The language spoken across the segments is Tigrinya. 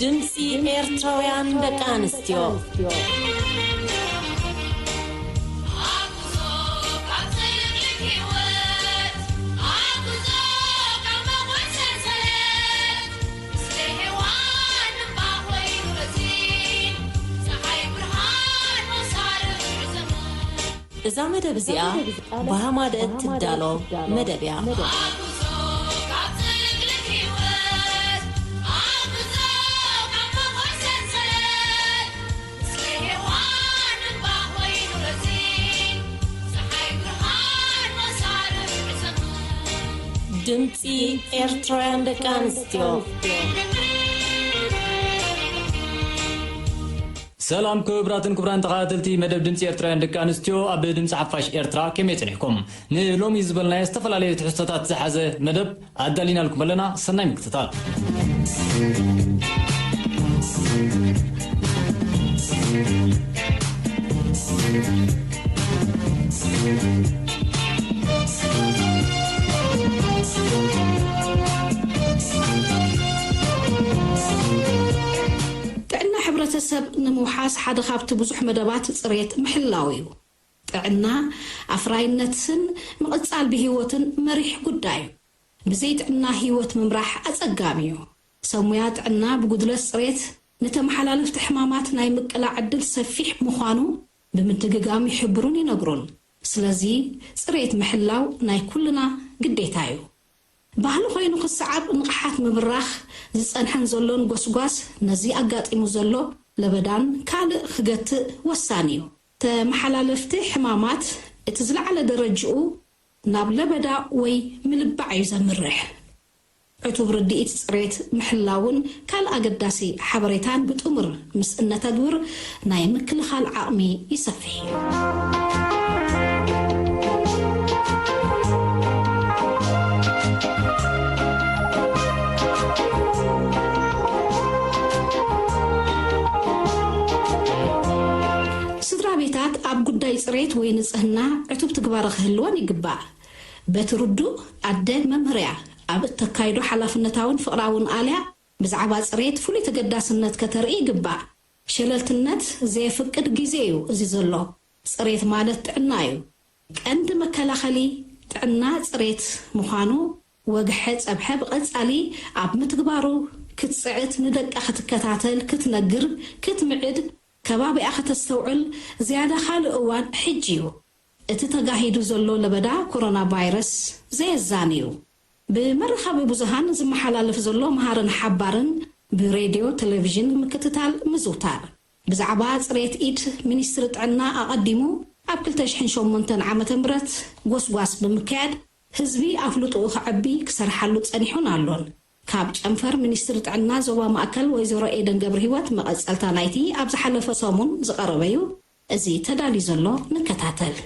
ድምፂ ኤርትራውያን ደቂ ኣንስትዮ። እዛ መደብ እዚኣ ብሃማደት ትዳሎ መደብ እያ። ድምፂ ኤርትራውያን ደቂ ኣንስትዮ። ሰላም ክቡራትን ክቡራን ተኸታተልቲ መደብ ድምፂ ኤርትራውያን ደቂ ኣንስትዮ ኣብ ድምፂ ሓፋሽ ኤርትራ፣ ከመይ ጸኒሕኩም? ንሎሚ ዝበልናዮ ዝተፈላለዩ ትሕዝቶታት ዝሓዘ መደብ ኣዳሊናልኩም ኣለና። ሰናይ ምክትታል። ጥዕና ሕብረተሰብ ንምውሓስ ሓደ ካብቲ ብዙሕ መደባት ጽሬት ምሕላው እዩ። ጥዕና ኣፍራይነትን ምቕጻል ብህይወትን መሪሕ ጉዳይ እዩ። ብዘይ ጥዕና ህይወት ምምራሕ ኣጸጋሚ እዩ። ሰብ ሙያ ጥዕና ብጉድለት ጽሬት ንተመሓላለፍቲ ሕማማት ናይ ምቅላዕ ዕድል ሰፊሕ ምዃኑ ብምድግጋም ይሕብሩን ይነግሩን። ስለዚ ጽሬት ምሕላው ናይ ኩልና ግዴታ እዩ። ባህሊ ኮይኑ ክሰዓብ ንቕሓት ምብራኽ ዝጸንሐን ዘሎን ጎስጓስ ነዚ ኣጋጢሙ ዘሎ ለበዳን ካልእ ክገትእ ወሳኒ እዩ። ተመሓላለፍቲ ሕማማት እቲ ዝለዓለ ደረጅኡ ናብ ለበዳ ወይ ምልባዕ እዩ ዘምርሕ። ዕቱብ ርድኢት ጽሬት ምሕላውን ካልእ ኣገዳሲ ሓበሬታን ብጥሙር ምስ እነተግብር ናይ ምክልኻል ዓቕሚ ይሰፍሕ እዩ። ስድራ ቤታት ኣብ ጉዳይ ጽሬት ወይ ንጽህና ዕቱብ ትግባረ ክህልወን ይግባእ። በቲ ርዱእ፣ ኣደ መምህር እያ። ኣብ እተካይዶ ሓላፍነታውን ፍቕራውን ኣልያ ብዛዕባ ጽሬት ፍሉይ ተገዳስነት ከተርኢ ይግባእ። ሸለልትነት ዘየፍቅድ ግዜ እዩ እዚ ዘሎ። ጽሬት ማለት ጥዕና እዩ። ቀንዲ መከላኸሊ ጥዕና ጽሬት ምዃኑ፣ ወግሐ ጸብሐ ብቐጻሊ ኣብ ምትግባሩ ክትጽዕት፣ ንደቃ ክትከታተል፣ ክትነግር፣ ክትምዕድ፣ ከባቢኣ ከተስተውዕል ዝያዳ ካልእ እዋን ሕጂ እዩ። እቲ ተጋሂዱ ዘሎ ለበዳ ኮሮና ቫይረስ ዘየዛኒ እዩ። ብመራኸቢ ብዙሃን ዝመሓላለፍ ዘሎ መሃርን ሓባርን ብሬድዮ፣ ቴሌቪዥን ምክትታል ምዝውታር። ብዛዕባ ጽሬት ኢድ ሚኒስትሪ ጥዕና ኣቐዲሙ ኣብ ክልተ ሽሕን ሸሞንተን ዓመተ ምህረት ጎስጓስ ብምክያድ ህዝቢ ኣፍልጦኡ ከዐቢ ክሰርሓሉ ጸኒሑን ኣሎን። ካብ ጨንፈር ሚኒስትሪ ጥዕና ዞባ ማእከል ወይዘሮ ኤደን ገብረህይወት መቐጸልታ ናይቲ ኣብ ዝሓለፈ ሰሙን ዝቐረበ እዩ። እዚ ተዳልዩ ዘሎ ንከታተል።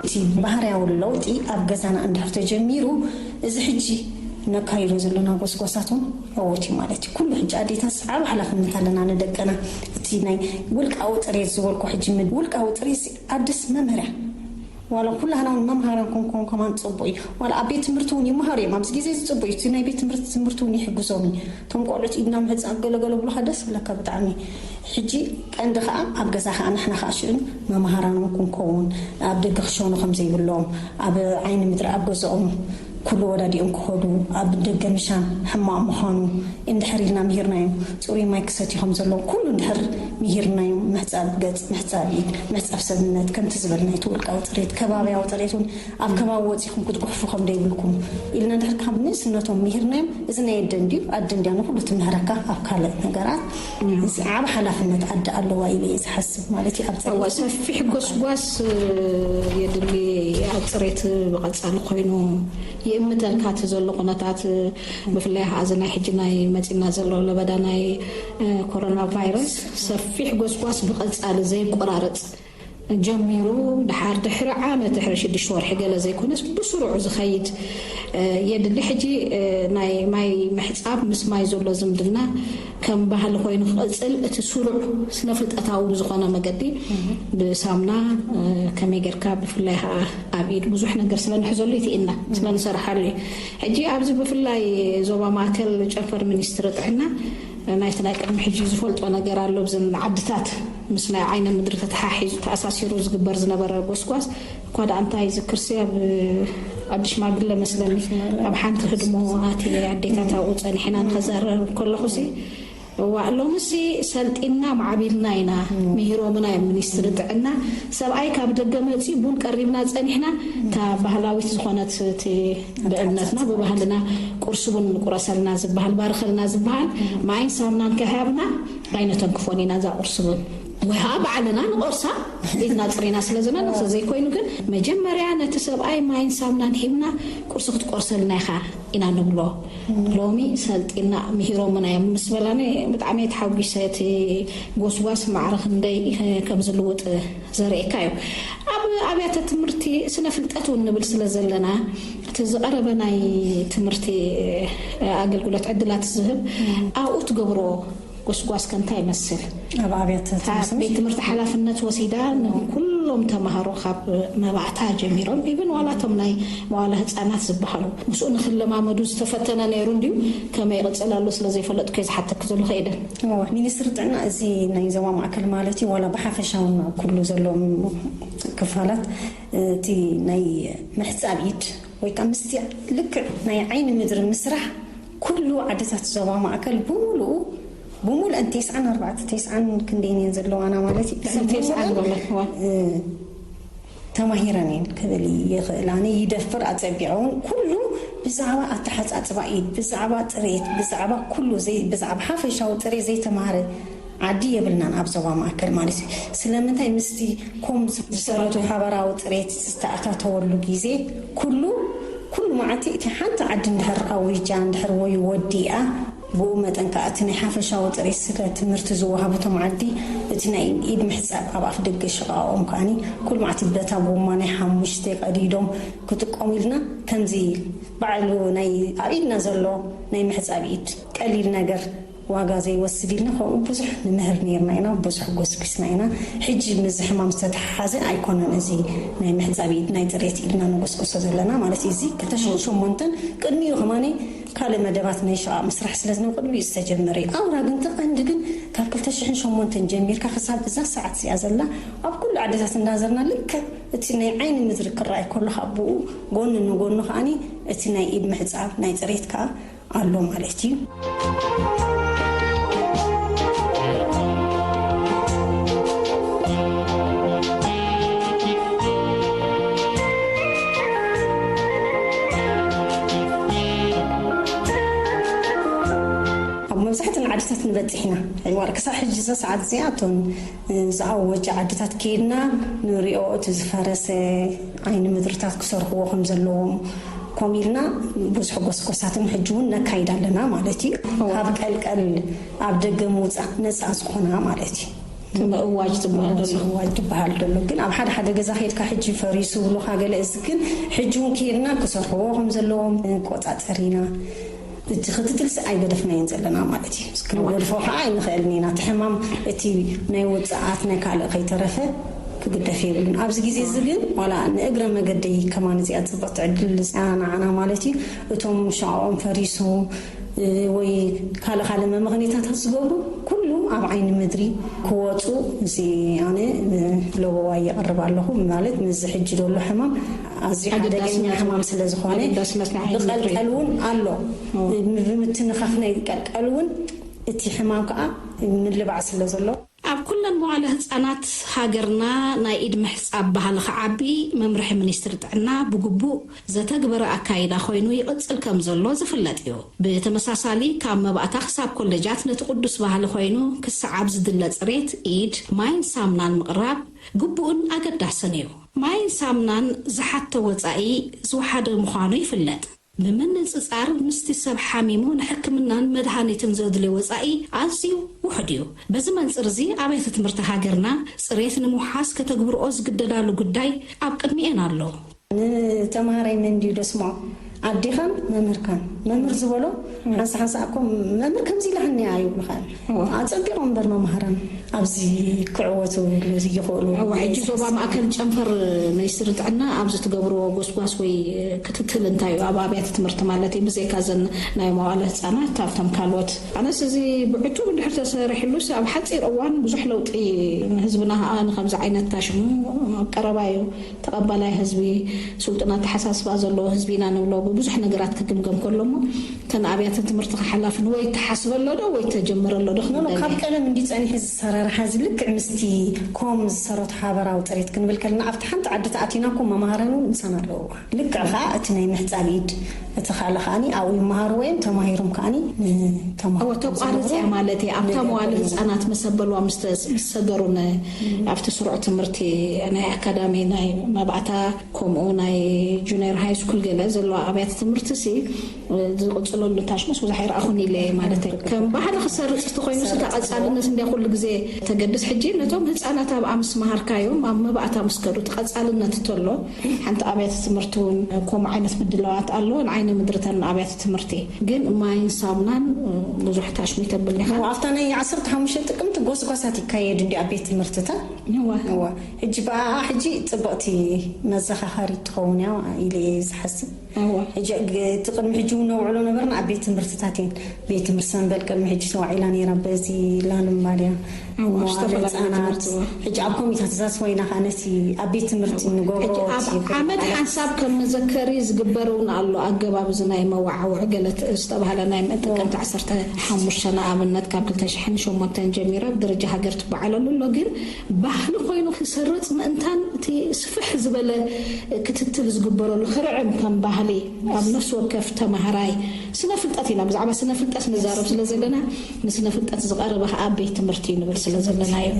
እቲ ባህርያዊ ለውጢ ኣብ ገዛና እንድሕር ተጀሚሩ፣ እዚ ሕጂ ነካይዶ ዘለና ጎስጓሳት እውን ዕወት እዩ ማለት እዩ። ኩሉ ሕጂ ኣዴታት ዓቢ ሓላፍነት ኣለና ንደቀና። እቲ ናይ ውልቃዊ ጥሬት ዝበልኩ ሕጂ ምድ-፣ ውልቃዊ ጥሬት ኣደስ መምህርያ። ዋላ ኩላህና እውን መምሃራን ክንኮን ከማን ጽቡቕ እዩ። ዋላ ኣብ ቤት ትምህርቲ እውን ይመሃሩ እዮም። ኣብዚ ግዜ እዚ ጽቡቕ እዩ። እቲ ናይ ቤት ትምህርቲ ትምህርቲ እውን ይሕግዞም እዩ። እቶም ቆልዑት ኢድና ምሕጻብ ገለ ገለ ብሉኻ ደስ ብለካ ብጣዕሚ። ሕጂ ቀንዲ ከኣ ኣብ ገዛ ከኣ ንሕና ከኣ ሽዑ መምሃራን እውን ክንከውን፣ ኣብ ደገ ክሸኑ ከም ዘይብሎም፣ ኣብ ዓይኒ ምድሪ ኣብ ገዝኦም ኩሉ ወዳዲኦም ክኸዱ፣ ኣብ ደገ ምሻን ሕማቕ ምዃኑ እንድሕር ኢልና ምሂርናዮም፣ ጽሩይ ማይ ክሰትዩ ከም ዘለዎም ኩሉ እንድሕር ምሂርናዮም፣ ምሕጻብ ገጽ፣ ምሕጻብ ኢድ፣ ምሕጻብ ሰብነት፣ ከምቲ ዝበልናዮ እቲ ውልቃዊ ጽሬት፣ ከባብያዊ ጽሬት እውን ኣብ ከባቢ ወጺኹም ክትጉሕፉ ከም ደይብልኩም ኢልና እንድሕር ካብ ንእስነቶም ምሂርናዮም፣ እዚ ናይ ኣደ እንድዩ፣ ኣደ እንድያ ንኹሉ ትምህረካ ኣብ ካልእ ነገራት። እዚ ዓቢ ሓላፍነት ኣደ ኣለዋ ኢለ እየ ዝሓስብ ማለት እዩ። ኣብ እዋ፣ ጽሬት ሰፊሕ ጎስጓስ የድሊ። ኣብ ጽሬት ብቐጻሊ ኮይኑ ይእምተልካ እቲ ዘሎ ኩነታት፣ ብፍላይ ከዓ እዚ ናይ ሕጂ ናይ መጺና ዘሎ ለበዳ ናይ ኮሮና ቫይረስ ሰፊሕ ጎስጓስ ብቐጻሊ ዘይቆራረጽ ጀሚሩ፣ ድሓር ድሕሪ ዓመት፣ ድሕሪ ሽዱሽተ ወርሒ ገለ ዘይኮነስ ብስሩዑ ዝኸይድ የድሊ። ሕጂ ናይ ማይ ምሕጻብ ምስ ማይ ዘሎ ዝምድና ከም ባህሊ ኮይኑ ክቕጽል፣ እቲ ስሩዕ ስነ ፍልጠታዊ ብዝኾነ መገዲ ብሳምና፣ እ፣ ከመይ ጌርካ፣ ብፍላይ ኸዓ ኣብ ኢድ ብዙሕ ነገር ስለ ንሕዘሉ ይትኢና፣ ስለ ንሰርሓሉ እዩ። ሕጂ ኣብዚ ብፍላይ ዞባ ማእከል ጨንፈር ሚኒስትሪ ጥዕና ናይቲ ናይ ቅድሚ ሕጂ ዝፈልጦ ነገር ኣሎ። ብዘን ዓድታት ምስ ናይ ዓይነ ምድሪ ተተሓሒዙ ተኣሳሲሩ ዝግበር ዝነበረ ጎስጓስ እኳ ደኣ እንታይ ይዝክርሲ፣ ኣብ ዓዲ ሽማግለ መስለኒ፣ ኣብ ሓንቲ ህድሞ ኣቲ ኣዴታት ኣብኡ ጸኒሕና ንኸዛረብ ከለኹሲ፣ እዋእ፣ ሎምሲ ሰልጢና ማዕቢልና ኢና፣ ምሂሮምና እዮም ሚኒስትሪ ጥዕና። ሰብኣይ ካብ ደገ መጺኡ ቡን ቀሪብና ጸኒሕና፣ እታ ባህላዊት ዝኾነት እቲ ብእምነትና ብባህልና ቁርሲ ቡን ንቁረሰልና ዝበሃል፣ ባርኸልና ዝበሃል፣ ማይን ሳምናን ከሃብና ኣይነተንክፎን ኢና እዛ ቁርሲ ቡን። ወይ ኸዓ ባዕልና ንቆርሳ ኢድና ጽሪና ስለ ዘለና፣ እንተ ዘይኮይኑ ግን መጀመርያ ነቲ ሰብኣይ ማይን ሳምናን ሂብና ቁርሲ ክትቆርሰልና ኢኻ ኢና ንብሎ። ሎሚ ሰልጢና ምሂሮምና እዮም ምስ በላኒ ብጣዕሚ እየ ተሓጒሰ። እቲ ጎስጓስ ማዕረ ክንደይ ከም ዝልውጥ ዘርእየካ እዩ። ኣብ ኣብያተ ትምህርቲ ስነ ፍልጠት እውን ንብል ስለ ዘለና፣ እቲ ዝቐረበ ናይ ትምህርቲ ኣገልግሎት ዕድላት ዝህብ ኣብኡ ትገብርዎ ጎስጓስ ከ እንታይ ይመስል? ኣብ ኣብያተ እታ ትምህርቲ ቤት ትምህርቲ ሓላፍነት ወሲዳ ንኩሎም ተምሃሮ ካብ መባእታ ጀሚሮም፣ ኢቭን ዋላ እቶም ናይ መዋለ ህጻናት ዝበሃሉ ምስኡ ንክለማመዱ ዝተፈተነ ነይሩ እንድዩ። ከመይ ይቕጽል ኣሎ ስለ ዘይፈለጥኩ እየ ዝሓተኪ ዘለኹ ኤደን። እወ፣ ሚኒስትሪ ጥዕና እዚ ናይ ዞባ ማእከል ማለት እዩ፣ ዋላ ብሓፈሻውን ኣብ ኩሉ ዘለዎም ክፋላት እቲ ናይ ምሕጻብ ኢድ ወይ ከዓ ምስቲ ልክዕ ናይ ዓይኒ ምድሪ ምስራሕ ኩሉ ዓድታት ዞባ ማእከል ብምሉኡ፣ ብምሉእን ተስዓን ኣርባዕተ፣ ተስዓን ክንደይን እየን ዘለዋና ማለት እዩ። ልዕሊ ተስዓን ብምሉእን፣ ማለት እወ። እ፣ ተማሂረን እየን ክብል ይኽእል። ኣነ ይደፍር ኣጸቢቐ እውን ኩሉ ብዛዕባ ኣተሓጻጽባ ኢድ፣ ብዛዕባ ጽሬት፣ ብዛዕባ ኩሉ ዘይ-፣ ብዛዕባ ሓፈሻዊ ጽሬት ዘይተማሃረ ዓዲ የብልናን ኣብ ዞባ ማእከል ማለት እዩ። ስለምንታይ ምስቲ ኮም ዝሰረቱ ሓበራዊ ጽሬት ዝተኣታተወሉ ግዜ ኩሉ፣ ኩሉ መዓልቲ እቲ ሓንቲ ዓዲ እንድሕር ኣዊጃ፣ እንድሕር ወይ ወዲኣ፣ ብኡ መጠን ከኣ እቲ ናይ ሓፈሻዊ ጽሬት ስለ ትምህርቲ ዝወሃቡ እቶም ዓዲ፣ እቲ ናይ ኢድ ምሕጻብ ኣብ ኣፍ ደገ ሽቓኦም ከኣኒ ኩሉ መዓልቲ በታ ጎማ ናይ ሓሙሽተ ቀዲዶም ክጥቀሙ ኢልና ከምዚ ባዕሉ ናይ ኣብ ኢድና ዘሎ ናይ ምሕጻብ ኢድ ቀሊል ነገር ዋጋ ዘይወስድ ኢልና ከምኡ ብዙሕ ንምህር ነይርና ኢና፣ ብዙሕ ጎስጒስና ኢና። ሕጂ ምስዚ ሕማም ዝተተሓሓዘ ኣይኮነን እዚ ናይ ምሕጻብ ኢድ፣ ናይ ጽሬት ኢድና ንጎስጎሶ ዘለና ማለት እዩ። እዚ ክልተ ሽሕን ሸሞንተን ቅድሚኡ ከማኒ ካልእ መደባት ናይ ሸቓቕ ምስራሕ ስለ ዝነበረ ቅድሚኡ ዝተጀመረ እዩ። ኣውራ ግን እቲ ቀንዲ ግን ካብ ክልተ ሽሕን ሸሞንተን ጀሚርካ ክሳብ እዛ ሰዓት እዚኣ ዘላ ኣብ ኩሉ ዓድታት እንዳዘርና ልክዕ እቲ ናይ ዓይኒ ምድሪ ክረኣይ ከሎ ካብ ብኡ ጎኒ ንጎኑ ከኣኒ እቲ ናይ ኢድ ምሕጻብ ናይ ጽሬት ከኣ ኣሎ ማለት እዩ። ኣብ መብዛሕትኣን ዓድታት ንበጽሕ ኢና። ዋላ ክሳብ ሕጂ እዛ ሰዓት እዚኣ እተን ዝኣወጀ ዓድታት ከይድና ንሪኦ፣ እቲ ዝፈረሰ ዓይኒ ምድርታት ክሰርሕዎ ከም ዘለዎም ኮም ኢልና ብዙሕ ጎስጎሳትን ሕጂ እውን ነካይድ ኣለና ማለት እዩ። እወ። ካብ ቀልቀል ኣብ ደገ ምውፃእ ነፃ ዝኾና ማለት እዩ። እቲ ምእዋጅ ዝበሃል ዘሎ። ምእዋጅ ዝበሃል ዘሎ ግን ኣብ ሓደ ሓደ ገዛ ከይድካ ሕጂ ፈሪሱ ይብሉኻ ገለ፣ እዚ ግን ሕጂ እውን ከይድና ክሰርሕዎ ከም ዘለዎም ንቆፃፀር ኢና። እቲ ክትትልሲ ኣይገደፍናዮን ዘለና ማለት እዩ። ክንገድፎ ከዓ ኣይንኽእልን ኢና። እቲ ሕማም እቲ ናይ ውፅኣት ናይ ካልእ ከይተረፈ ክግደፍ የብሉን። ኣብዚ ግዜ እዚ ግን ዋላ ንእግረ መገደይ ከማን እዚኣ ፅብቕቲ ዕድል እዚኣ ንዓና ማለት እዩ። እቶም ሸቕኦም ፈሪሱ፣ እ፣ ወይ ካልእ ካልእ መመኽኔታታት ዝገብሩ ኩሉ ኣብ ዓይኒ ምድሪ ክወፁ እዚ ኣነ፣ እ፣ ለበዋ የቕርብ ኣለኹ። ማለት ምስዚ ሕጂ ዘሎ ሕማም ኣዝዩ ሓደገኛ ሓደጋስነት ሕማም ስለ ዝኾነ ሓደጋስነት ናይ ዓይኒ ምድሪ። ብቐልቀል እውን ኣሎ። ኦ። ብ-፣ ብምትንኻፍ ናይ ቀልቀል እውን እቲ ሕማም ከዓ ምልባዕ ስለ ዘሎ። ኣብ ኩለን መዋለ ህፃናት ሃገርና ናይ ኢድ ምሕፃብ ባህሊ ክዓቢ መምርሒ ሚኒስትሪ ጥዕና ብግቡእ ዘተግበረ ኣካይዳ ኮይኑ ይቕፅል ከም ዘሎ ዝፍለጥ እዩ። ብተመሳሳሊ ካብ መባእታ ክሳብ ኮሌጃት ነቲ ቅዱስ ባህሊ ኮይኑ ክሰዓብ ዝድለ ፅሬት ኢድ ማይን ሳምናን ምቕራብ ግቡእን ኣገዳስን እዩ። ማይን ሳምናን ዝሓቶ ወፃኢ ዝወሓደ ምዃኑ ይፍለጥ። ብምንፅፃር ምስቲ ሰብ ሓሚሙ ንሕክምናን መድሃኒትን ዘድልዮ ወፃኢ ኣዝዩ ውሑድ እዩ። በዚ መንፅር እዚ ኣብያተ ትምህርቲ ሃገርና ፅሬት ንምውሓስ ከተግብርኦ ዝግደዳሉ ጉዳይ ኣብ ቅድሚኤን ኣሎ። ንተምሃራይ መን ድዩ ደስምዖ? ኣዴኻን መምህርካን። መምህር ዝበሎ ሓንሳ ሓንሳ እኮ መምህር ከምዚ ኢላህኒ እያ ይብሉኻ እዮም። ኣጸቢቖም እምበር መምሃራን ኣብዚ ክዕወቱ ይኽእሉ። ሕጂ ዞባ ማእከል ጨንፈር ሚኒስትሪ ጥዕና ኣብዚ ትገብርዎ ጎስጓስ ወይ ክትትል እንታይ እዩ? ኣብ ኣብያተ ትምህርቲ ማለት እዩ፣ ብዘይካ ዘን ናይ መዋእለ ህፃናት ኣብቶም ካልኦት። ኣነስ እዚ ብዕቱብ እንድሕር ተሰሪሕሉስ ኣብ ሓፂር እዋን ብዙሕ ለውጢ ንህዝብና ከዓ ንከምዚ ዓይነት ታሽሙ ቀረባ እዩ። ተቐባላይ ህዝቢ፣ ስልጡን ኣተሓሳስባ ዘለዎ ህዝቢ ኢና ንብሎ። ብብዙሕ ነገራት ክግምገም ከሎ እሞ እተን ኣብያተ ትምህርቲ ክሓላፍን ወይ ተሓስበሎ ዶ ወይ ተጀምረሎ ዶ ክንብል ካብ ቀደም እንዲ ጸኒሑ ዝሰራርሓ እዚ ልክዕ ምስቲ ኮም ዝሰረቱ ሓበራዊ ጥሬት ክንብል ከለና ኣብቲ ሓንቲ ዓዲ ተኣቲና ኮም መማህራን እውን ምሳና ኣለዎ። ልክዕ ከዓ እቲ ናይ ምሕጻብ ኢድ እቲ ካልእ ከዓኒ ኣብኡ ይመሃሩ ወይም ተማሂሮም ከዓኒ ንተማሃሮ ተቋርጽ እያ ማለት እያ። ኣብታ መዋለ ህፃናት መሰበልዋ ምስ ሰገሩን ኣብቲ ስሩዕ ትምህርቲ ናይ ኣካዳሚ ናይ መባእታ ከምኡ ናይ ጁኒየር ሃይ ስኩል ገለ ዘለዋ ኣብያተ ትምህርቲ ሲ ዝቕፅለሉ ታሽሙስ ብዙሕ ኣይረኣኹን ኢለ ማለት እዩ። ከም ባህሊ ክሰርፅ እንተኮይኑ ሲ ተቐፃልነት እንዲያ ኩሉ ግዜ ተገድስ። ሕጂ ነቶም ህፃናት ኣብኣ ምስ መሃርካዮም ኣብ መባእታ ምስ ከዱ ተቐፃልነት እንተሎ ሓንቲ ኣብያተ ትምህርቲ እውን ከምኡ ዓይነት ምድላዋት ኣለዎ። ንዓይነ ምድርተን ኣብያተ ትምህርቲ ግን ማይን ሳሙናን ብዙሕ ታሽሙ ይተብል ዲኻ? ኣብታ ናይ ዓሰርተ ሓሙሽተ ጥቅምቲ ጎስጓሳት ይካየድ እንዲ ኣብ ቤት ትምህርትታት እዋ ሕጂ ብኣኣ ሕጂ ፅብቕቲ መዘኻኸሪት ትኸውን እያ ኢለ እየ ዝሓስብ። ሕጂ እቲ ቅድሚ ሕጂ እውን ነውዕሎ ነበርና ኣብ ቤት ትምህርትታት እየን። ቤት ትምህርቲ ሰንበል ቅድሚ ሕጂ ተዋዒላ ነይራ በዚ ላልምባድያ መዋለ ህፃናት ሕጂ ኣብ ኮሚታትዛስ ኮይና ከዓ ነቲ ኣብ ቤት ትምህርቲ ንገብሮ ዓመት ሓንሳብ ከም መዘከሪ ዝግበር እውን ኣሎ። ኣገባብ እዚ ናይ መዋዓውዒ ገለ ዝተባህለ ናይ ጥቅምቲ ዓሰርተ ሓሙሽተ ንኣብነት ካብ ክልተ ሽሕን ሸሞንተን ጀሚራ ብደረጃ ሃገር ትበዓለሉ ኣሎ። ግን ባህሊ ኮይኑ ክሰርፅ ምእንታን እቲ ስፍሕ ዝበለ ክትትል ዝግበረሉ ክርዕም ከም ባህሊ ኣብ ነፍሲ ወከፍ ተማሃራይ ስነ ፍልጠት ኢና ብዛዕባ ስነ ፍልጠት ንዛረብ ስለ ዘለና ንስነ ፍልጠት ዝቐረበ ከዓ ቤት ትምህርቲ እዩ ንብል ስለ ዘለና እዩ።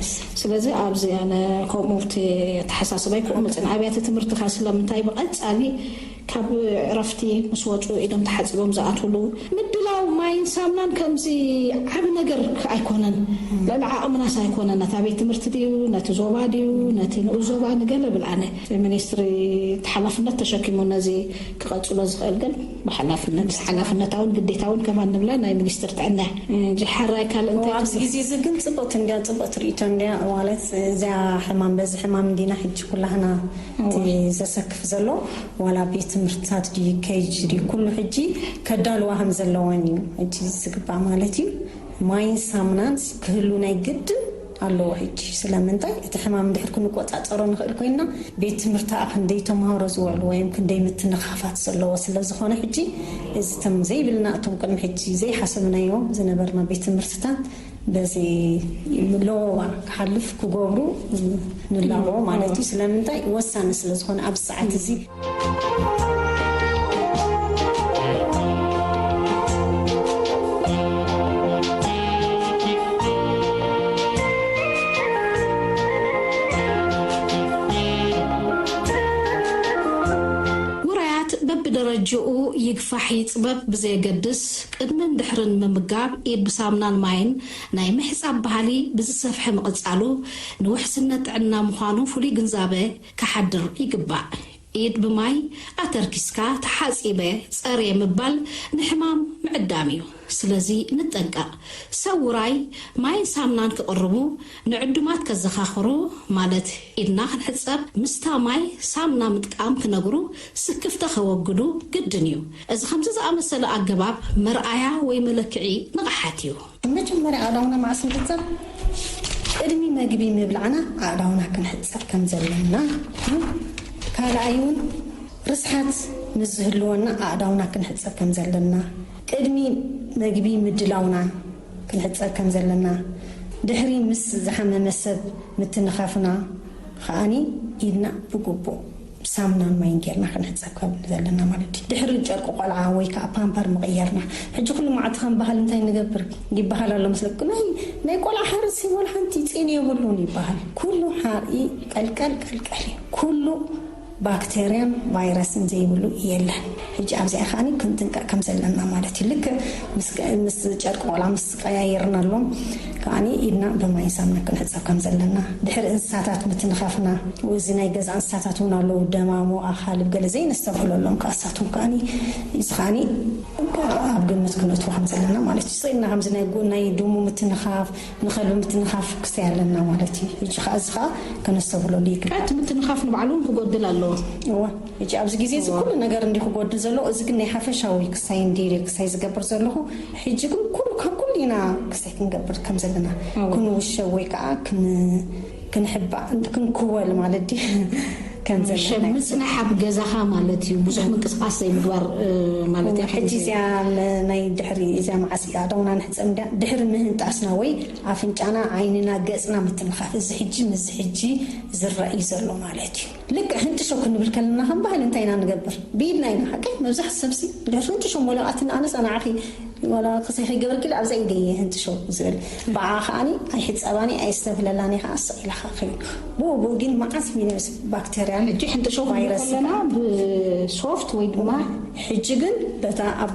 ስለዚ ኣብዚ ኣነ ከምኡ እቲ ኣተሓሳስባይ ክኡ መፅን ኣብያተ ትምህርትካ ስለምንታይ ብቐፃሊ ካብ ዕረፍቲ ምስ ወፁ ኢዶም ተሓፂቦም ዝኣትሉ ምድላው ማይን ሳምናን ከምዚ ዓብ ነገር ኣይኮነን። ልዕሊ ዓቕምናስ ኣይኮነን። ነታ ቤት ትምህርቲ ድዩ ነቲ ዞባ ድዩ ነቲ ንኡ ዞባ ንገለ ብልኣነ ሚኒስትሪ ሓላፍነት ተሸኪሙ ነዚ ክቐፅሎ ዝኽእል ግን ብሓላፍነት ሓላፍነታውን ግዴታውን ከማን ንብላ ናይ ሚኒስትር ጥዕና እንጂ ሓራይ ካልእ እንታይ ኣብዚ ግዜ እዚ ግን ፅቡቅ እንዲያ ፅቡቅ ትርኢቶ እንዲያ ማለት እዚያ ሕማም በዚ ሕማም እንዲና ሕጂ ኩላህና እቲ ዘሰክፍ ዘሎ ዋላ ቤት ትምህርትታት ድዩ ኬጅ ድዩ ኩሉ ሕጂ ከዳልዋ ከም ዘለወን እዩ ሕጂ ዝግባእ ማለት እዩ። ማይን ሳሙናን ክህሉ ናይ ግድን ኣለዎ ሕጂ። ስለምንታይ እቲ ሕማም እንድሕር ክንቆፃፀሮ ንኽእል ኮይንና ቤት ትምህርቲ ከዓ ክንደይ ተምሃሮ ዝውዕሉ ወይም ክንደይ ምትንኻፋት ዘለዎ ስለ ዝኾነ ሕጂ እዚ ተም ዘይብልና እቶም ቅድሚ ሕጂ ዘይሓሰብናዮ ዝነበርና ቤት ትምህርትታት በዚ ለወዋ ክሓልፍ ክገብሩ ንላቦ ማለት እዩ። ስለምንታይ ወሳኒ ስለ ዝኾነ ኣብዚ ሰዓት እዚ ውራያት በብደረጅኡ ይግፋሕ ይፅበብ ብዘየገድስ ቅድምን ድሕርን ምምጋብ ኢድ ብሳምናን ማይን ናይ ምሕፃብ ባህሊ ብዝሰፍሐ ምቕፃሉ ንውሕስነት ጥዕና ምዃኑ ፍሉይ ግንዛበ ክሓድር ይግባእ። ኢድ ብማይ ኣተርኪስካ ተሓፂበ ፀርየ ምባል ንሕማም ምዕዳም እዩ። ስለዚ ንጠንቀቕ። ሰብ ውራይ ማይን ሳምናን ክቕርቡ ንዕዱማት ከዘኻኽሩ ማለት ኢድና ክንሕፀብ ምስታ ማይ ሳምና ምጥቃም ክነግሩ ስክፍታ ከወግዱ ግድን እዩ። እዚ ከምዚ ዝኣመሰለ ኣገባብ መርኣያ ወይ መለክዒ ንቕሓት እዩ። መጀመርያ ኣእዳውና መዓስ ንሕፀብ? ቅድሚ መግቢ ምብላዕና ኣእዳውና ክንሕፀብ ከም ዘለና፣ ካልኣይ እውን ርስሓት ምስ ዝህልወና ኣእዳውና ክንሕፀብ ከም ዘለና፣ ቅድሚ መግቢ ምድላውና ክንሕፀብ ከም ዘለና፣ ድሕሪ ምስ ዝሓመመ ሰብ ምትንኻፍና ከዓኒ ኢድና ብግቡእ ሳምናን ማይን ጌርና ክንሕፀብ ከም ዘለና ማለት እዩ። ድሕሪ ጨርቂ ቆልዓ ወይ ከዓ ፓምፐር ምቕያርና ሕጂ ኩሉ መዓልቲ ከም ባህል እንታይ ንገብር ይበሃል ኣሎ መስለኩም? ናይ ናይ ቆልዓ ሓርሲ ወላ ሓንቲ ፂን የብሉን ይበሃል። ኩሉ ሓርኢ ቀልቀል ቀልቀል እዩ። ኩሉ ባክቴርያን ቫይረስን ዘይብሉ የለን። ሕጂ ኣብዚኣ ከዓኒ ክንጥንቀቕ ከም ዘለና ማለት እዩ። ልክዕ ምስ ጨርቂ ቆልዓ ምስ ቀያየርናሎም ከዓኒ ኢድና ብማይን ሳሙና ክንሕጸብ ከም ዘለና፣ ድሕሪ እንስሳታት ምትንኻፍና፣ እዚ ናይ ገዛ እንስሳታት እውን ኣለዉ፣ ደማሙ፣ ኣኻልብ፣ ገለ ዘይነስተብህለሎም ከኣ፣ እሳቶም ከዓኒ፣ እዚ ከዓኒ ኣብ ግምት ክነእትዎ ከም ዘለና ማለት እዩ። ስቕ ኢልና ከምዚ ናይ ጉ-፣ ናይ ድሙ ምትንኻፍ፣ ንኸልቢ ምትንኻፍ ክስተይ ኣለና ማለት እዩ። ሕጂ ከኣ እዚ ከኣ ከነስተብህለሉ ይግባእ። እቲ ምትንኻፍ ንባዕሉ እውን ክጎድል ኣለዎ። እወ፣ ሕጂ ኣብዚ ግዜ እዚ ኩሉ ነገር እንዲ ክጎድል ዘለዎ፣ እዚ ግን ናይ ሓፈሻዊ ክሳይ እንዲ ክሳይ ዝገብር ዘለኹ፣ ሕጂ ግን ኩሉ ካብ ኩሉ ኢና ክሳይ ክንገብር ከም ዘለና፣ እወ። ክንውሸብ ወይ ከዓ ክን-፣ ክንሕባእ፣ ክንክወል ማለት ድዩ? ከም ዘለና ምጽናሕ ኣብ ገዛኻ ማለት እዩ። ብዙሕ ምንቅስቃስ ዘይምግባር፣ እ፣ ማለት እዩ። ሕጂ እዚኣ ም-፣ ናይ ድሕሪ እዚኣ መዓስ እያ? ኣእዳውና ንሕጸብ እንድያ። ድሕሪ ምህንጣስና ወይ ኣፍንጫና፣ ዓይንና፣ ገጽና ምትንኻፍ። እዚ ሕጂ፣ ምስዚ ሕጂ ዝረአ እዩ ዘሎ ማለት እዩ። ልክዕ ህንጥሾ ክንብል ከለና ከም ባህሊ እንታይ ኢና ንገብር? ብኢድና ኢና፣ ሓቀይ? መብዛሕትኡ ሰብሲ ድሕሪ ህንጥሾ ሞለቓትን ኣነስ ኣናዓኺ ዋላ ክሰይ ከይገበርኪ ኢለ ኣብዛ ኢደይ እየ ህንጥሾ ዝብል። ብኣ ከዓኒ ኣይሕጸባኒ፣ ኣየስተብህለላኒ ከዓ ስቕ ኢላ ከዓ ከይዱ። ብኡ ብኡ ግን መዓት ሚሊዮን ባክተርያን ሕጂ ሕንጥሾ ክንብል ቫይረስ ከለና ብሶፍት ወይ ድማ ሕጂ ግን በታ ኣብ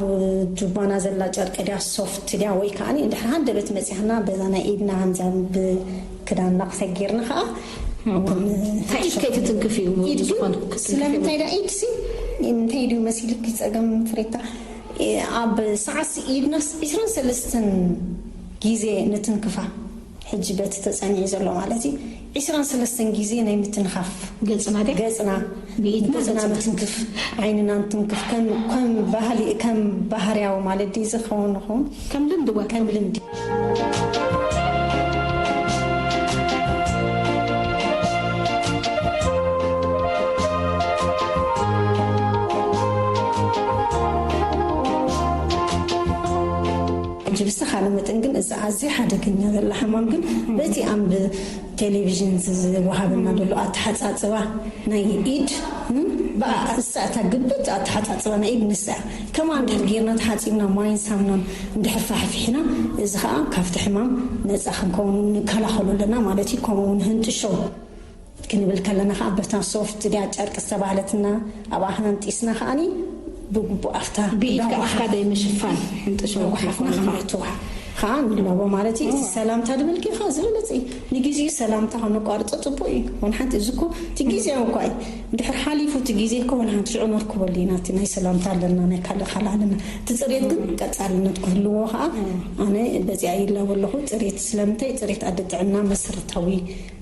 ጁባና ዘላ ጨርቂ ድያ ሶፍት ድያ ወይ ከዓኒ እንድሕር ሃንደበት መጺኻና በዛ ናይ ኢድና ከምዛ ብ ክዳንና ክሰጊርና ከዓ እዎ። እንታይ ኢድ ከይትትንክፍ እዩ ኢድ ግን ዝኾነ ክትንክፍ ስለምንታይ ዳ ኢድ ሲ እንታይ ድዩ መሲልኪ ጸገም ፍሬታ? እ፣ ኣብ ሰዓት ሲ ኢድናስ ዒስራን ሰለስተን ግዜ ንትንክፋ። ሕጂ በቲ ተጸኒዑ ዘሎ ማለት እዩ። ዒስራን ሰለስተን ግዜ ናይ ምትንኻፍ ገጽና ድያ? ገጽና ብኢድና ገጽና ገጽና። ምትንክፍ፣ ዓይንና ንትንክፍ። ከም፣ ከም ባህሊ፣ ከም ባህርያዊ ማለት ድዩ ዝኸውን ንኸውን? ከም ልምዲ ወ-፣ ከም ልምዲ። ሕጂ ብዝተኻለ መጠን ግን እዚ ኣዝዩ ሓደገኛ ዘላ ሕማም ግን በቲ ኣምብ ቴሌቪዥን ዝ-፣ ዝወሃበና ዘሎ ኣተሓጻጽባ ናይ ኢድ፣ እም፣ ብኣ-፣ እሳ እታ ግብት ኣተሓጻጽባ ናይ ኢድ ንሳ እያ። ከማን እንድሕር ጌርና ተሓጺብና ማይን ሳሙናን እንድሕር ፋሕፊሕና፣ እዚ ኸኣ ካብቲ ሕማም ነጻ ክንከውን ንከላኸሎ ኣለና ማለት እዩ። ከምኡ እውን ህንጥሾ ክንብል ከለና ኸኣ በታ ሶፍት ድያ ጨርቂ ዝተባህለትና ኣብኣ ሃንጢስና ኸኣኒ ብግቡእ ኣፍታ ብኢድካ ዳዋሓ ኣፍካ ደይ ምሽፋን፣ ህንጥሾ ዳዋሓፍና ምሽፋን። ክንእትዋ ኸኣ ንለዎ ማለት እዩ። እቲ ሰላምታ ድብል ጌርካ ዝበለጸ እዩ። ንግዜኡ ሰላምታ ከነቋርጾ ጽቡቕ እዩ። ወላ ሓንቲ እዚ እኮ እቲ ግዜያዊ እኳ እዩ። እንድሕር ሓሊፉ እቲ ግዜ እኮ ወላ ሓንቲ ሽዑ ነርክበሉ ኢና። እቲ ናይ ሰላምታ ኣለና፣ ናይ ካልእ ካልእ ኣለና። እቲ ጽሬት ግን ቀጻልነት ክህልዎ ኸኣ ኣነ በዚኣ ይላቦ ኣለኹ። ጽሬት ስለምንታይ? ጽሬት ኣደ ጥዕና መሰረታዊ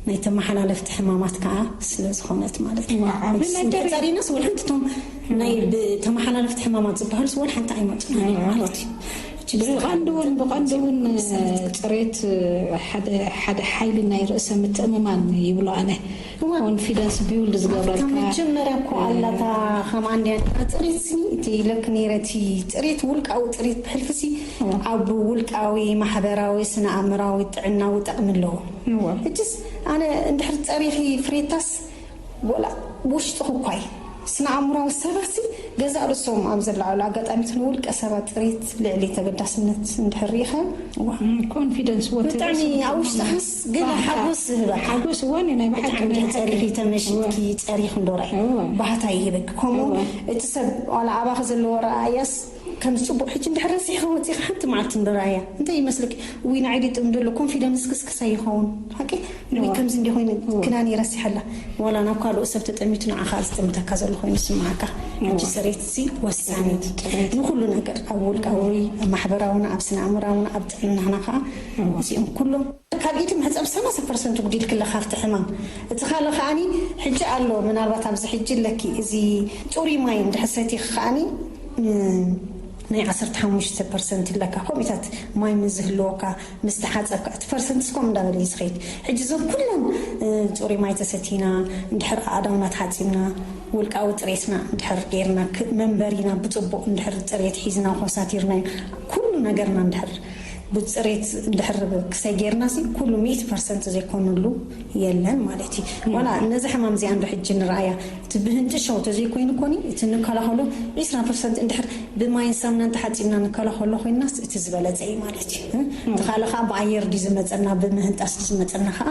ናይ ተመሓላለፍቲ ሕማማት ከኣ ስለ ዝኾነት ማለት እዩ። ዋው፣ ዓቢ ነገር እዩ። ተጻሪናስ ወላ ሓንቲ እቶም ናይ ብ-፣ ተመሓላለፍቲ ሕማማት ዝበሃሉስ ወላ ሓንቲ ኣይመጹን ማለት እዩ። ብቐንዱ እውን፣ ብቐንዱ እውን ጽሬት ሓደ፣ ሓደ ሓይሊ ናይ ርእሰ ምትእምማን ይብሎ ኣነ። እዋ። ኮንፊደንስ ቢውልድ ዝገብረልካ። ካብ መጀመርያ እኮ ኣላታ ከማን ድያ ጽሬት ስኒ እቲ ኢለክ ነይረ እቲ ጽሬት ውልቃዊ ጽሬት ብሕልፊ ሲ እዋ። ኣብ ውልቃዊ፣ ማሕበራዊ፣ ስነ ኣእምራዊ ጥዕናዊ ጠቕሚ ኣለዎ። እዋ። ሕጅስ ኣነ እንድሕር ጸሪኺ ፍሬታስ ወላ ውሽጥኹ እኳ እዩ። ስነ ኣእምራዊ ሰባት ሲ ገዛእ ርእሶም ኣብ ዘለዓሉ ኣጋጣሚ እቲ ንውልቀ ሰባት ጽሬት ልዕሊ ተገዳስነት እንድሕር ርኢኻ፣ እዋ። እም፣ ኮንፊደንስ ወትሩ ብጣዕሚ ስነ ኣብ ውሽጥኻስ ገለ ባህታ። ሓጎስ ዝህበካ። ሓጎስ እዋን እዩ፣ ናይ ብሓቂ ብጣዕሚ ናይ ሓቂ። ጸሪኺ ተመሺጥኪ እዋ። ጸሪኺ እንዶ ርኣይ እዋ። ባህታ ይህበኪ። ከምኡ እዋ። እቲ ሰብ ዋላ ኣባኺ ዘለዎ ረኣያስ ከም ጽቡቕ ሕጂ እንድሕር ረሲሕኻ ወጺኻ ሓንቲ መዓልቲ እንዶ ረኣያ። እንታይ ይመስለኪ? ውይ ንዓይ ድዩ ጥም ደሎ ኮንፊደንስ ክስክስ ኣይኸውን። ሓቂ? ንበይ እዋ። ከምዚ እንዲ ኮይኑ እዋ። ክዳን ይረሲሐላ። ዋላ ናብ ካልኦ ሰብ ተጠሚቱ ንዓኻ ዝጥምተካ ዘሎ ኮይኑ ይስምዓካ። እዋ። ሕጂ ጽሬት ሲ ወሳኒ። ጽሬት፣ ጽሬት። ንኹሉ ነገር ኣብ ውልቃዊ፣ ኣብ ማሕበራውና፣ ኣብ ስነ ኣእምራውና፣ ኣብ ጥዕናና ከዓ እዋ። እዚኦም ኩሎም ካብ ኢድ መሕጸብ ሰላሳ ፐርሰንት ጉዲልኪ ኣለኻ ኣብቲ ሕማም። እቲ ካልእ ከኣኒ ሕጂ ኣሎ፣ ምናልባት ኣብዚ ሕጂ ኣለኪ፣ እዚ ጽሩይ ማይ እንድሕር ሰቲኺ ከኣኒ፣ ም፣ ናይ ዓሰርተ ሓሙሽተ ፐርሰንት ኣለካ። ከምኡታት ማይ ምስ ዝህልወካ፣ ምስ ተሓጸብካ፣ እቲ ፐርሰንት እስኮም እንዳበለ እዩ ዝኸይድ። ሕጂ እዞም ኩለን፣ እ፣ ጽሩይ ማይ ተሰቲና፣ እንድሕር ኣእዳውና ተሓጺብና፣ ውልቃዊ ጽሬትና እንድሕር ጌርና፣ ክ-፣ መንበሪና ብጽቡቕ እንድሕር ጽሬት ሒዝና ኮሳቲርናዮ፣ ኩሉ ነገርና እንድሕር ብጽሬት እንድሕር ክሰጌርና ሲ ኩሉ ሚእቲ ፐርሰንት ዘይኮነሉ የለን ማለት እዩ። ዋላ ነዚ ሕማም እዚኣ እንዶ ሕጂ ንረኣያ፣ እቲ ብህንጥሾ ተዘይኮይኑ ኮኒ፣ እቲ ንከላኸሎ ዒስራ ፐርሰንት እንድሕር ብማይን ሳሙናን ተሓጺብና ንከላኸሎ ኮይንናስ እቲ ዝበለጸ እዩ ማለት እዩ። እቲ ካልእ ከዓ ብኣየር ድዩ ዝመጸና፣ ብምህንጣስ ድዩ ዝመጸና ከዓ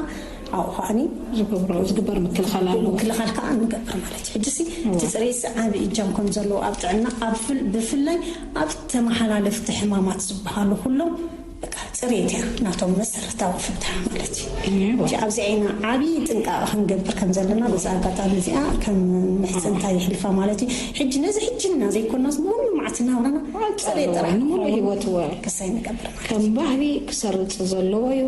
ኣብኡ ከዓኒ ዝገብሮ፣ ዝግበር ምክልኻል ኣሎ። ምክልኻል ከዓ ንገብር ማለት እዩ። ሕጂ ሲ እቲ ጽሬት ዓቢ እጃም ከም ዘለዎ ኣብ ጥዕና፣ ኣብ ፍል-፣ ብፍላይ ኣብ ተመሓላለፍቲ ሕማማት ዝበሃሉ ኩሎም በቃ ጽሬት እያ ናቶም መሰረታዊ ፍታሕ ማለት እዩ። እሺ፣ ኣብዚ ዓይና ዓቢ ጥንቃቐ ክንገብር ከም ዘለና በዚ ኣጋጣሚ እዚኣ ከም ምሕጽንታ ይሕልፋ ማለት እዩ። ሕጂ ነዚ ሕጂ እና ዘይኮናስ ብኩሉ መዓልቲ ናብራና ጽሬት ጥራሕ ንሙሉእ ህይወት እወ። ክሳይ ንገብር ማለት ከም ባህሊ ክሰርጽ ዘለዎ እዩ።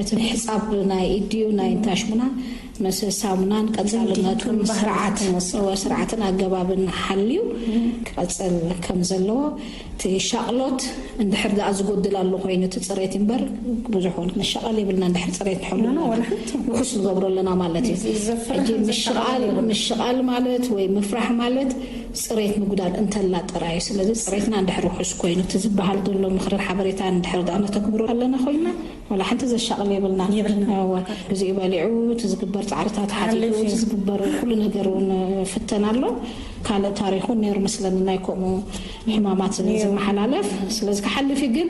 እቲ ምሕጻብ ናይ ኢድ ድዩ ናይ እንታይ ሽሙና ምስ ሳሙናን ቀጻልነቱን ልምዲ፣ ባህሊ ስርዓት ክንወስድ። እወ፣ ስርዓትን ኣገባብን ሓልዩ ክቐጽል ከም ዘለዎ እቲ ሻቕሎት እንድሕር ደኣ ዝጎድል ኣሎ ኮይኑ እቲ ጽሬት እምበር ብዙሕ እውን ክንሻቐል የብልና። እንድሕር ጽሬት ንሕሉ ኖ፣ ኖ፣ ኣለና፣ ወላ ሓንቲ። ውሑስ ንገብሮ ኣለና ማለት እዩ። እዚ ዘፍርሕ ሕጂ ዘሻቕል ምሽቓል የብሉን። ምሽቓል ማለት ወይ ምፍራሕ ማለት ጽሬት ምጉዳል እንተላ ጥራይ እዩ። ስለዚ ጽሬትና እንድሕር ውሑስ ኮይኑ እቲ ዝበሃል ዘሎ ምኽርን ሓበሬታን እንድሕር ደኣ ነተግብሮ ኣለና ኮይና ዋላ ሓንቲ ዘሻቕል የብልና። የብልና። እወ፣ ግዚኡ በሊዑ እቲ ዝግበር ጻዕርታት ሓቲቱ ሓሊፉ። እቲ ዝግበር ኩሉ ነገር እውን ፍተን ኣሎ። ካልእ ታሪኹ ነይሩ መስለኒ ናይ ከምኡ ሕማማት ነይሩ። ዝመሓላለፍ። ስለዚ ክሓልፍ እዩ፣ ግን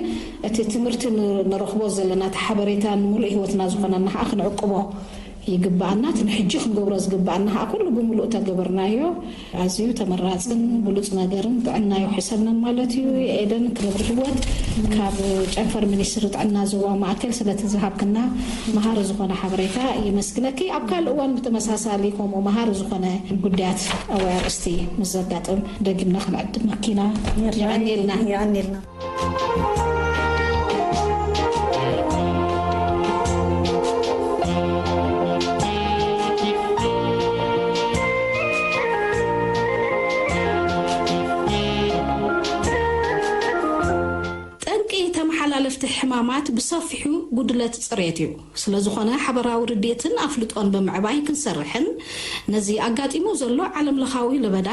እቲ ትምህርቲ ን-፣ ንረኽቦ ዘለና እቲ ሓበሬታ ንምሉእ ህይወትና ዝኾነና ከዓ ክንዕቅቦ ይግባኣና። እቲ ንሕጂ ክንገብሮ ዝግባኣና ከዓ ኩሉ ብምሉእ ተገበርናዮ ኣዝዩ ተመራጽን ብሉጽ ነገርን ጥዕና ይውሕሰልናን ማለት እዩ። ኤደን ክነብር ህይወት ካብ ጨንፈር ሚኒስትሪ ጥዕና ዞባ ማእከል ስለቲ ዝሃብክና መሃሪ ዝኾነ ሓበሬታ የመስግነኪ። ኣብ ካልእ እዋን ብተመሳሳሊ ከምኡ መሃሪ ዝኾነ ጉዳያት ወይ ኣርእስቲ ምስ ዘጋጥም ደጊምና ክንዕድመኪ ኢና። የቐንየልና። የቐንየልና። ጠንቂ ተመሓላለፍቲ ሕማማት ብሰፊሑ ጉድለት ጽሬት እዩ። ስለዝኾነ ሓበራዊ ርድኢትን ኣፍልጦን ብምዕባይ ክንሰርሕን ነዚ ኣጋጢሙ ዘሎ ዓለምለኻዊ ለበዳ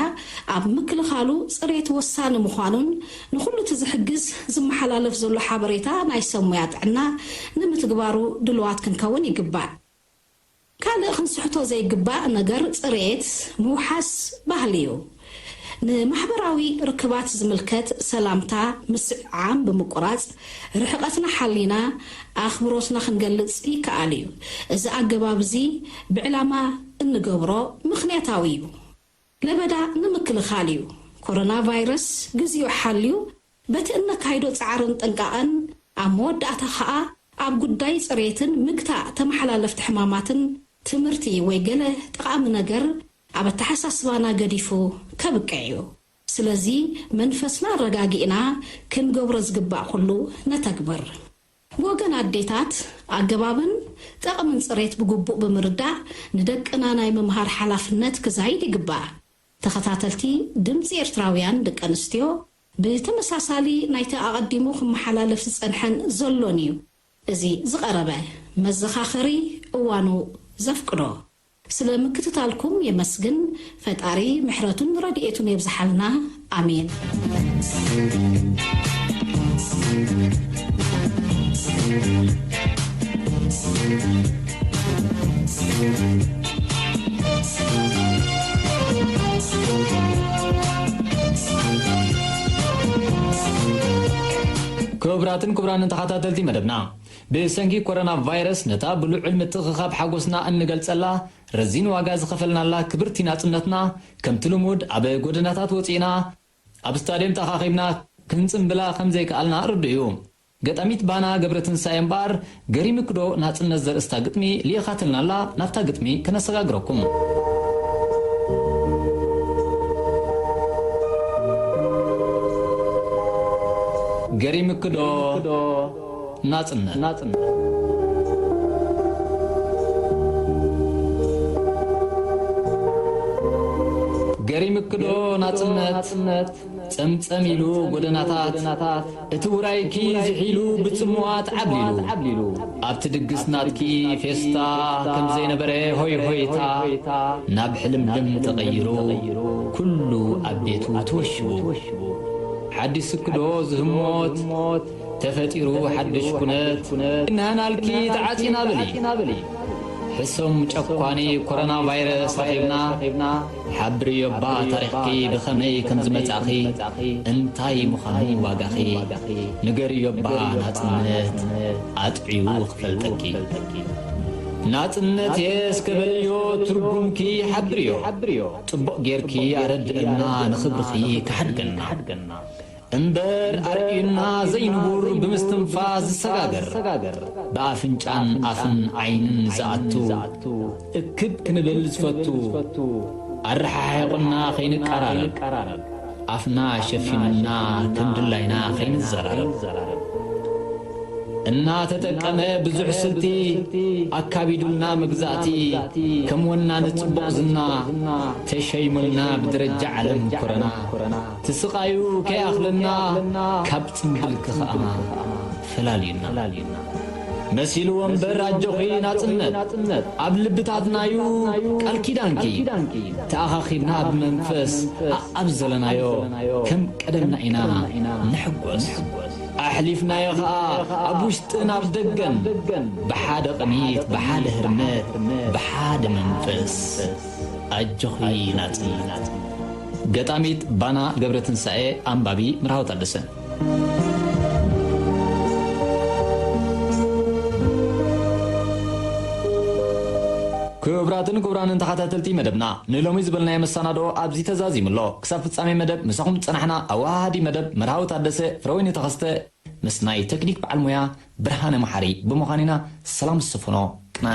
ኣብ ምክልኻሉ ጽሬት ወሳኒ ምዃኑን ንኹሉ እቲ ዝሕግዝ ዝመሓላለፍ ዘሎ ሓበሬታ ናይ ሰብ ሞያ ጥዕና ንምትግባሩ ድልዋት ክንከውን ይግባእ። ካልእ ክንስሕቶ ዘይግባእ ነገር ጽሬት ምውሓስ ባህሊ እዩ። ንማሕበራዊ ርክባት ዝምልከት ሰላምታ ምስዕዓም ብምቁራጽ ርሕቐትና ሓሊና ኣኽብሮትና ክንገልጽ ይከኣል እዩ። እዚ ኣገባብ እዚ ብዕላማ እንገብሮ ምኽንያታዊ እዩ። ለበዳ ንምክልኻል እዩ። ኮሮና ቫይረስ ግዚኡ ሓልዩ በቲ እነካይዶ ጻዕርን ጥንቃቐን ኣብ መወዳእታ ኸኣ ኣብ ጉዳይ ጽሬትን ምግታእ ተመሓላለፍቲ ሕማማትን ትምህርቲ ወይ ገለ ጠቓሚ ነገር ኣብ ኣተሓሳስባና ገዲፉ ከብቅዕ እዩ። ስለዚ መንፈስና ኣረጋጊእና ክንገብሮ ዝግባእ ኩሉ ነተግብር። ብወገን ኣዴታት ኣገባብን ጠቕምን ጽሬት ብግቡእ ብምርዳእ ንደቅና ናይ ምምሃር ሓላፍነት ክዛይድ ይግባእ። ተኸታተልቲ ድምጺ ኤርትራውያን ደቂ ኣንስትዮ ብተመሳሳሊ ናይቲ ኣቐዲሙ ክመሓላለፍ ዝጸንሐን ዘሎን እዩ። እዚ ዝቐረበ መዘኻኸሪ እዋኑ ዘፍቅዶ። ስለ ምክትታልኩም የመስግን። ፈጣሪ ምሕረቱን ረድኤቱን የብዝሓልና። ኣሜን። ክቡራትን ክቡራንን ተኸታተልቲ መደብና፣ ብሰንኪ ኮሮና ቫይረስ ነታ ብልዑል ምትእኽኻብ ሓጎስና እንገልጸላ፣ ረዚን ዋጋ ዝኸፈልናላ ክብርቲ ናጽነትና፣ ከምቲ ልሙድ ኣብ ጎደናታት ወጺእና፣ ኣብ ስታድየም ተኣኻኺብና ክንጽምብላ ከም ዘይከኣልና ርዱእ እዩ። ገጣሚት ባና ገብረትንሳኤ እምበኣር፣ ገሪምክዶ ናጽነት ዘርእስታ ግጥሚ ልኢኻትልና ኣላ። ናብታ ግጥሚ ከነሰጋግረኩም። ገሪምክዶ ናጽነት። ገሪምክዶ ናጽነት፣ ጸምጸም ኢሉ ጎደናታት፣ እቲ ውራይኪ ዝሒሉ ብጽምዋት ዓብሊሉ። ኣብቲ ድግስ ናትኪ ፌስታ ከም ዘይነበረ ሆይ ሆይታ፣ ናብ ሕልምልም ተቐይሩ፣ ኩሉ ኣብ ቤቱ ተወሽቡ። ሓዲስክዶ ዝህሞት፣ ተፈጢሩ ሓድሽ ኩነት፣ እናህናልኪ ተዓጺና በሊ። ሕሶም ጨኳኒ ኮሮና ቫይረስ ረኺብና፣ ሓብርዮ እባ ታሪኽኪ ብኸመይ ከም ዝመጻእኺ፣ እንታይ ምዃኑ ዋጋኺ፣ ንገርዮ እባ ናጽነት ኣጥዕዩ ክፈልጠኪ። ናጽነትየ እስከ በልዮ ትርጉምኪ ሓብርዮ፣ ጽቡቕ ጌርኪ ኣረድእና ንኽብርኺ ክሓድገና። እምበር ኣርእዩና ዘይንቡር ብምስትንፋስ ዝሰጋገር፣ ብኣፍንጫን ኣፍን ዓይንን ዝኣቱ፣ እክብ ክንብል ዝፈቱ፣ ኣረሓሒቑና ከይንቀራረብ፣ ኣፍና ሸፊኑና ከም ድላይና ከይንዘራረብ፣ እናተጠቀመ ብዙሕ ስልቲ ኣካቢዱልና መግዛእቲ፣ ከም ወናኒ ጽቡቕ ዝና ተሸይሙልና ብደረጃ ዓለም ኮረና። ትስቓዩ ከይኣኽለና ካብ ጽምብል ክኸኣማ ፈላልዩና። መሲልዎ እምበር ኣጆኺ ናጽነት ኣብ ልብታትናዩ ቃል ኪዳንኪ ተኣኻኺብና ብመንፈስ ኣኣብ ዘለናዮ ከም ቀደምና ኢና ንሕጎስ። ኣሕሊፍናዮ ኸኣ ኣብ ውሽጥን ኣብ ደገን ብሓደ ቅኒት ብሓደ ህርመት ብሓደ መንፈስ ኣጆኺ ናጽነት። ገጣሚት ባና ገብረትንሳኤ፣ ኣንባቢ ምርሃው ታደሰ። ክቡራትን ክቡራንን ተኸታተልቲ መደብና፣ ንሎሚ ዝበልናዮ መሰናድኦ ኣብዚ ተዛዚሙ ኣሎ። ክሳብ ፍጻሜ መደብ ምሳኹም ዝጸናሕና ኣወሃሃዲ መደብ መርሃዊ ታደሰ፣ ፍረወይኒ ተኸስተ ምስ ናይ ቴክኒክ በዓል ሞያ ብርሃነ መሓሪ ብምዃን ኢና። ሰላም ዝሰፈኖ ቅነ።